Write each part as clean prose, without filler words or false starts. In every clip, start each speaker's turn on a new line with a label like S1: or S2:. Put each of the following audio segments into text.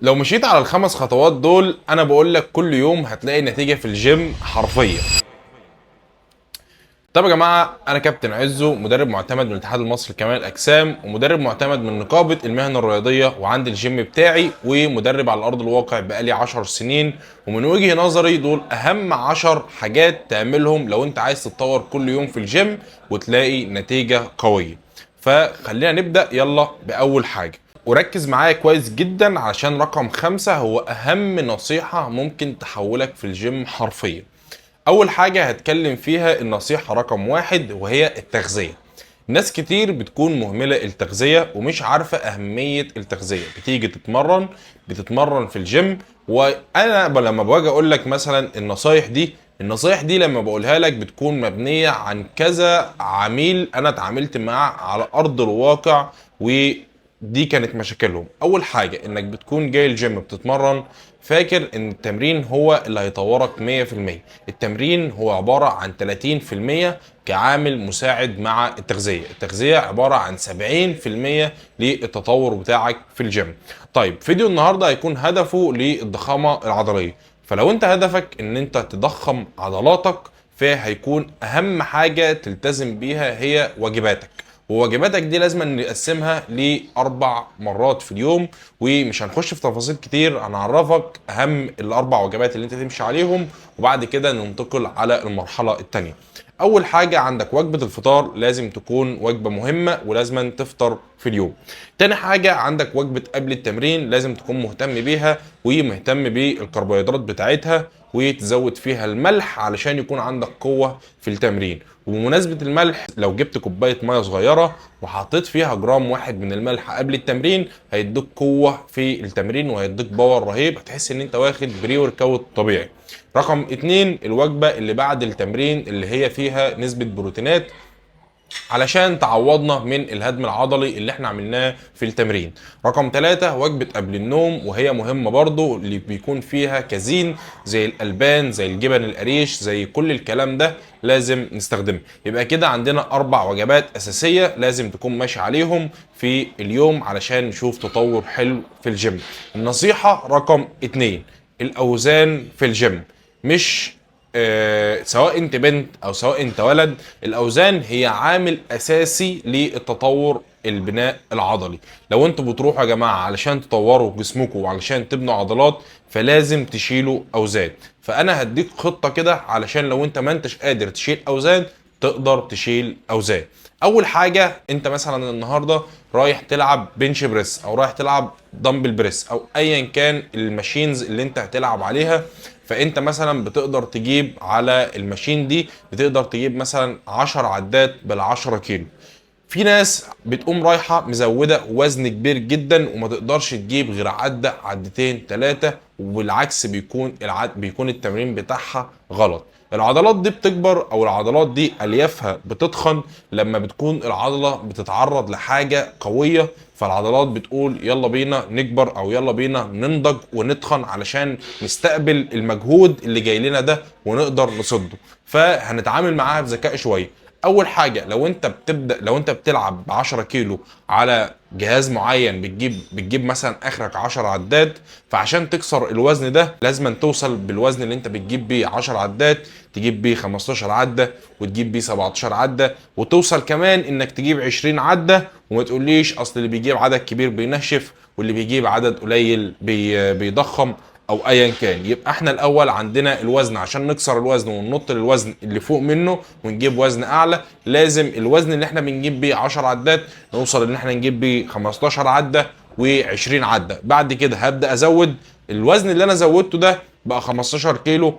S1: لو مشيت على الخمس خطوات دول، انا بقول لك كل يوم هتلاقي نتيجة في الجيم حرفيا. طب يا جماعه، انا كابتن عزو، مدرب معتمد من الاتحاد المصري لكمال الاجسام، ومدرب معتمد من نقابة المهن الرياضيه، وعندي الجيم بتاعي، ومدرب على ارض الواقع بقالي 10 سنين. ومن وجهه نظري دول اهم 10 حاجات تعملهم لو انت عايز تتطور كل يوم في الجيم وتلاقي نتيجة قويه. فخلينا نبدا يلا باول حاجه، وركز معايا كويس جدا عشان رقم 5 هو اهم نصيحة ممكن تحولك في الجيم حرفيا. اول حاجة هتكلم فيها النصيحة رقم 1 وهي التغذية. ناس كتير بتكون مهملة التغذية ومش عارفة أهمية التغذية. بتيجي تتمرن، بتتمرن في الجيم، وأنا لما باجي أقول لك مثلا النصايح دي، النصايح دي لما بقولها لك بتكون مبنية عن كذا عميل أنا اتعاملت معاه على أرض الواقع، ودي كانت مشاكلهم. أول حاجة إنك بتكون جاي الجيم بتتمرن فاكر ان التمرين هو اللي هيطورك 100%. التمرين هو عبارة عن 30% كعامل مساعد مع التغذية. التغذية عبارة عن 70% للتطور بتاعك في الجيم. طيب، فيديو النهاردة هيكون هدفه للضخامة العضلية. فلو انت هدفك ان انت تضخم عضلاتك، فهيكون اهم حاجة تلتزم بيها هي واجباتك. وواجباتك دي لازم نقسمها لأربع مرات في اليوم، ومش هنخش في تفاصيل كتير، هنعرفك أهم الأربع وجبات اللي أنت تمشي عليهم، وبعد كده ننتقل على المرحلة التانية. أول حاجة عندك وجبة الفطار، لازم تكون وجبة مهمة ولازم تفطر في اليوم. تاني حاجة عندك وجبة قبل التمرين، لازم تكون مهتم بيها ومهتم بالكربوهيدرات بتاعتها، وتزود فيها الملح علشان يكون عندك قوة في التمرين. وبمناسبة الملح، لو جبت كوباية مية صغيرة وحطيت فيها جرام واحد من الملح قبل التمرين، هيديك قوة في التمرين وهيديك power رهيب، هتحس ان انت واخد pre-workout طبيعي. رقم 2، الوجبة اللي بعد التمرين اللي هي فيها نسبة بروتينات علشان تعوضنا من الهدم العضلي اللي احنا عملناه في التمرين. رقم 3، وجبة قبل النوم، وهي مهمة برضو، اللي بيكون فيها كازين زي الألبان، زي الجبن القريش، زي كل الكلام ده لازم نستخدمه. يبقى كده عندنا 4 وجبات أساسية لازم تكون ماشي عليهم في اليوم علشان نشوف تطور حلو في الجيم. النصيحة رقم 2، الأوزان في الجيم. مش سواء انت بنت او سواء انت ولد، الاوزان هي عامل اساسي للتطور البناء العضلي. لو انتوا بتروحوا يا جماعة علشان تطوروا جسمكم وعلشان تبنوا عضلات، فلازم تشيلوا اوزان. فانا هديك خطه كده علشان لو انت ما انتش قادر تشيل اوزان تقدر تشيل اوزان. اول حاجة، انت مثلا النهارده رايح تلعب bench press او رايح تلعب dumbbell press او ايا كان ال machines اللي انت هتلعب عليها، فانت مثلا بتقدر تجيب على ال machine دي، بتقدر تجيب مثلا 10 عدات بال10 كيلو. في ناس بتقوم رايحة مزوده وزن كبير جدا وما تقدرش تجيب غير عده، عدتين، ثلاثه، وبالعكس بيكون التمرين بتاعها غلط. العضلات دي بتكبر او العضلات دي اليافها بتتخن لما بتكون العضلة بتتعرض لحاجة قويه، فالعضلات بتقول يلا بينا نكبر او يلا بينا ننضج ونتخن علشان نستقبل المجهود اللي جاي لنا ده ونقدر نصده. فهنتعامل معاها بذكاء شوية. اول حاجة، لو انت بتبدا، لو انت بتلعب ب 10 كيلو على جهاز معين، بتجيب مثلا اخرك 10 عدات، فعشان تكسر الوزن ده لازم توصل بالوزن اللي انت بتجيب بيه 10 عدات تجيب بيه 15 عده، وتجيب بيه 17 عده، وتوصل كمان انك تجيب 20 عده. وما تقوليش اصل اللي بيجيب عدد كبير بينشف واللي بيجيب عدد قليل بيضخم او ايا كان. يبقى احنا الاول عندنا الوزن، عشان نكسر الوزن وننط للوزن اللي فوق منه ونجيب وزن اعلى، لازم الوزن اللي احنا بنجيب بيه 10 عدات نوصل ان احنا نجيب بيه 15 عده و20 عده. بعد كده هبدا ازود الوزن اللي انا زودته ده، بقى 15 كيلو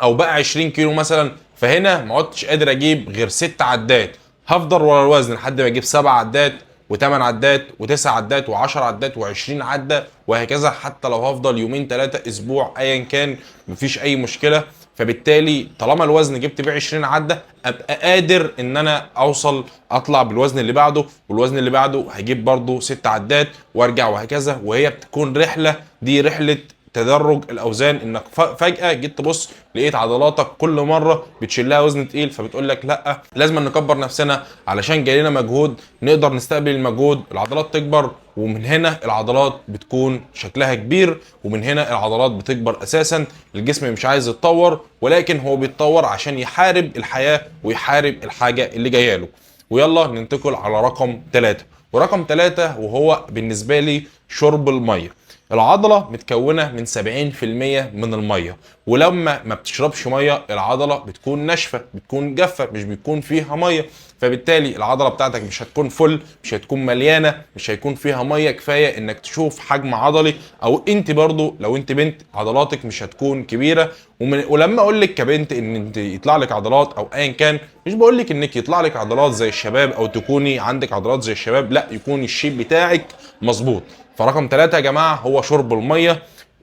S1: او بقى 20 كيلو مثلا، فهنا ما عدتش قادر اجيب غير 6 عدات. هفضل ورا الوزن لحد ما اجيب 7 عدات و8 عدات و9 عدات و10 عدات و20 عده وهكذا، حتى لو هفضل يومين، 3، اسبوع، ايا كان، مفيش اي مشكلة. فبالتالي طالما الوزن جبت بيه 20 عده، ابقى قادر ان انا اوصل اطلع بالوزن اللي بعده، والوزن اللي بعده هجيب برضو 6 عدات وارجع وهكذا. وهي بتكون رحله، دي رحله تدرج الاوزان، انك فجاة جيت تبص لقيت عضلاتك كل مرة بتشيل لها وزن تقيل، فبتقول لك لا لازم نكبر نفسنا علشان جاي لنا مجهود نقدر نستقبل المجهود، العضلات تكبر، ومن هنا العضلات بتكون شكلها كبير، ومن هنا العضلات بتكبر اساسا. الجسم مش عايز يتطور، ولكن هو بيتطور عشان يحارب الحياة ويحارب الحاجة اللي جاية له. ويلا ننتقل على رقم 3، ورقم 3 وهو بالنسبة لي شرب المية. العضلة متكونه من 70% من المية، ولما ما بتشربش مية العضلة بتكون ناشفة، بتكون جافة، مش بيكون فيها مية، فبالتالي العضلة بتاعتك مش هتكون فل، مش هتكون مليانة، مش هيكون فيها مية كفاية انك تشوف حجم عضلي، او انت برضو لو انت بنت عضلاتك مش هتكون كبيرة. ولما اقول لك كبنت ان انت يطلع لك عضلات او ايا كان، مش بقول لك انك يطلع لك عضلات زي الشباب او تكوني عندك عضلات زي الشباب، لا، يكون ال shape بتاعك مظبوط. فرقم 3 يا جماعة هو شرب المية.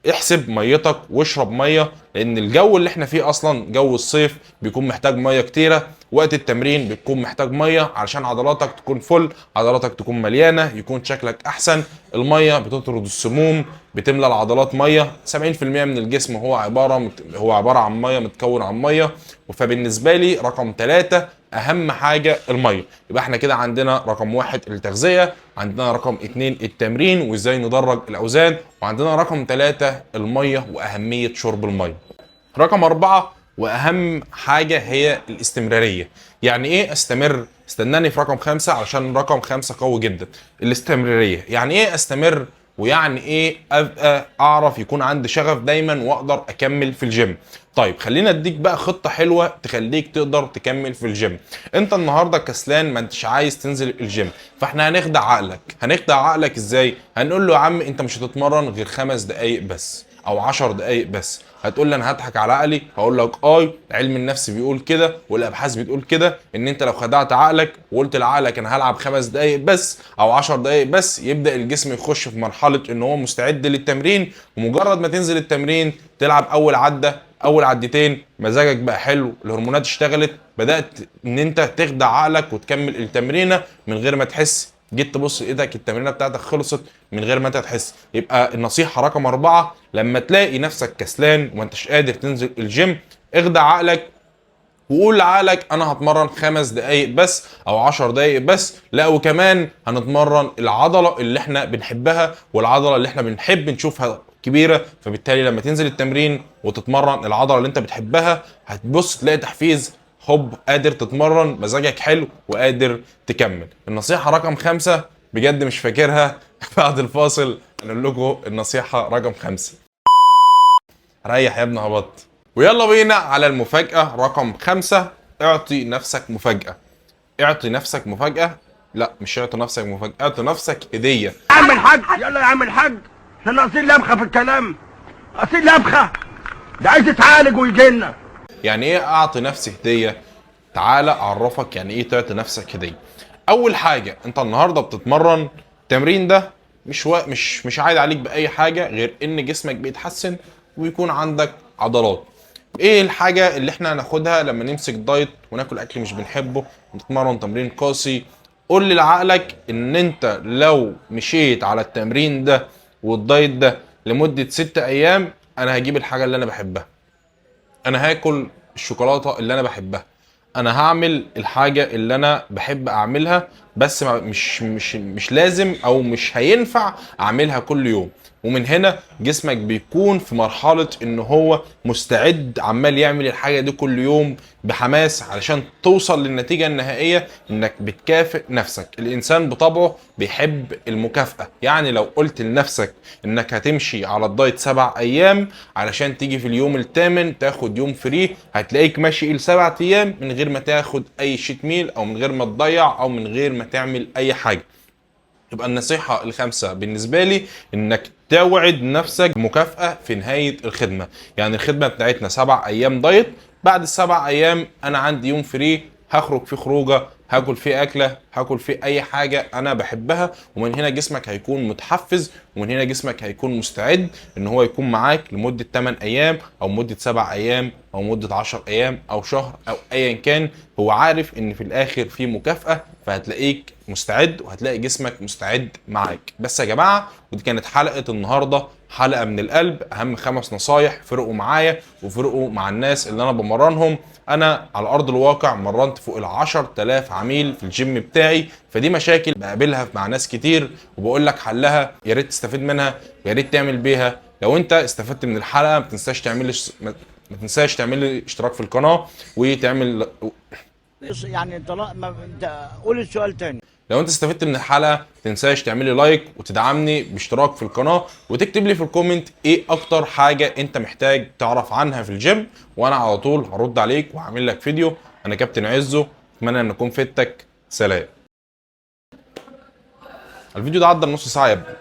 S1: احسب ميتك واشرب مية، لان الجو اللي احنا فيه اصلا جو الصيف بيكون محتاج مية كتيرة، وقت التمرين بتكون محتاج مية علشان عضلاتك تكون فل، عضلاتك تكون مليانة، يكون شكلك احسن. المية بتطرد السموم، بتملى العضلات مية. 70% من الجسم هو عبارة عن مية، متكون عن مية. فبالنسبه لي رقم 3 اهم حاجة المية. يبقى احنا كده عندنا رقم 1 التغذية، عندنا رقم 2 التمرين وازاي ندرج الاوزان، وعندنا رقم 3 المية واهمية شرب المية. رقم 4 واهم حاجة هي الاستمرارية. يعني ايه استمر؟ استناني في رقم 5 علشان رقم 5 قوي جدا. الاستمرارية يعني ايه استمر، ويعني ايه ابقى اعرف يكون عندي شغف دايما واقدر اكمل في الجيم. طيب خلينا اديك بقى خطة حلوة تخليك تقدر تكمل في الجيم. انت النهاردة كسلان، ما انتش عايز تنزل الجيم، فاحنا هنخدع عقلك. هنخدع عقلك ازاي؟ هنقول له يا عم انت مش هتتمرن غير 5 دقايق بس او 10 دقايق بس. هتقول لي انا هضحك على عقلي، هقول لك علم النفس بيقول كده والابحاث بتقول كده، ان انت لو خدعت عقلك وقلت لعقلك انا هلعب 5 دقايق بس او 10 دقايق بس، يبدا الجسم يخش في مرحلة ان هو مستعد للتمرين. ومجرد ما تنزل التمرين تلعب اول عده اول عدتين، مزاجك بقى حلو، الهرمونات اشتغلت، بدات ان انت تخدع عقلك وتكمل التمرينه من غير ما تحس. جيت تبص ايدك التمرينه بتاعتك خلصت من غير ما انت تحس. يبقى النصيحة رقم 4، لما تلاقي نفسك كسلان وما انتش قادر تنزل الجيم، اخدع عقلك وقول لعقلك انا هتمرن 5 دقايق بس او 10 دقايق بس، لا وكمان هنتمرن العضلة اللي احنا بنحبها والعضله اللي احنا بنحب نشوفها كبيرة. فبالتالي لما تنزل التمرين وتتمرن العضلة اللي انت بتحبها، هتبص تلاقي تحفيز، هوب قادر تتمرن، مزاجك حلو وقادر تكمل. النصيحة رقم 5 بجد مش فاكرها، بعد الفاصل هنقول لكم النصيحة رقم 5. ريح يا ابن هبط. ويلا بينا على المفاجأة رقم 5. اعطي نفسك مفاجأة. اعطي نفسك مفاجأة؟ لا مش اعطي نفسك مفاجأة، اعطي نفسك هدية.
S2: يا عم الحاج، يلا يا عم الحاج، احنا ناقصين لبخة في الكلام، ناقصين لبخة، ده عايز يتعالج ويجي لنا.
S1: يعني ايه اعطي نفسي هدية؟ تعالى اعرفك يعني ايه تعطي نفسك هدية. اول حاجة، انت النهاردة بتتمرن التمرين ده مش عايد عليك باي حاجة غير ان جسمك بيتحسن ويكون عندك عضلات. ايه الحاجة اللي احنا هناخدها لما نمسك دايت وناكل اكل مش بنحبه ونتمرن تمرين قاسي؟ قول لعقلك ان انت لو مشيت على التمرين ده والدايت ده لمدة 6 ايام، انا هجيب الحاجة اللي انا بحبها، انا هاكل الشوكولاتة اللي انا بحبها، انا هعمل الحاجة اللي انا بحب اعملها، بس مش مش مش لازم او مش هينفع اعملها كل يوم. ومن هنا جسمك بيكون في مرحلة ان هو مستعد، عمال يعمل الحاجة دي كل يوم بحماس علشان توصل للنتيجة النهائية انك بتكافئ نفسك. الانسان بطبعه بيحب المكافأة، يعني لو قلت لنفسك انك هتمشي على الدايت 7 ايام علشان تيجي في اليوم الثامن تاخد يوم free، هتلاقيك ماشي ال7 ايام من غير ما تاخد اي cheat meal او من غير ما تضيع او من غير ما تعمل اي حاجة. يبقى النصيحة الخامسة بالنسبة لي انك توعد نفسك مكافأة في نهاية الخدمة. يعني الخدمة بتاعتنا 7 ايام دايت، بعد ال7 ايام انا عندي يوم free، هخرج فيه خروجة، هاكل فيه اكلة، هاكل فيه اي حاجة انا بحبها. ومن هنا جسمك هيكون متحفز، ومن هنا جسمك هيكون مستعد ان هو يكون معاك لمدة 8 ايام او مده 7 ايام او مده 10 ايام او شهر او ايا كان. هو عارف ان في الاخر في مكافاة، فهتلاقيك مستعد وهتلاقي جسمك مستعد معاك. بس يا جماعة، ودي كانت حلقة النهارده، حلقة من القلب، اهم 5 نصايح فرقوا معايا وفرقوا مع الناس اللي انا بمرنهم. انا على ارض الواقع مرنت فوق ال 10,000 عميل في الجيم بتاعي، فدي مشاكل بقابلها مع ناس كتير وبقول لك حلها، يا ريت تستفيد منها ويا ريت تعمل بيها. لو انت استفدت من الحلقة ما تنساش تعمل لي اشتراك في القناة وتعمل
S2: يعني طلاق ما انت قول السؤال تاني.
S1: لو انت استفدت من الحلقة ما تنساش تعمل لي like وتدعمني باشتراك في القناة، وتكتب لي في ال comment ايه اكتر حاجة انت محتاج تعرف عنها في الجيم، وانا على طول هرد عليك وهعمل لك فيديو. انا كابتن عزو، اتمنى ان اكون فدتك. سلام. الفيديو ده عدى نص ساعة يا ابني.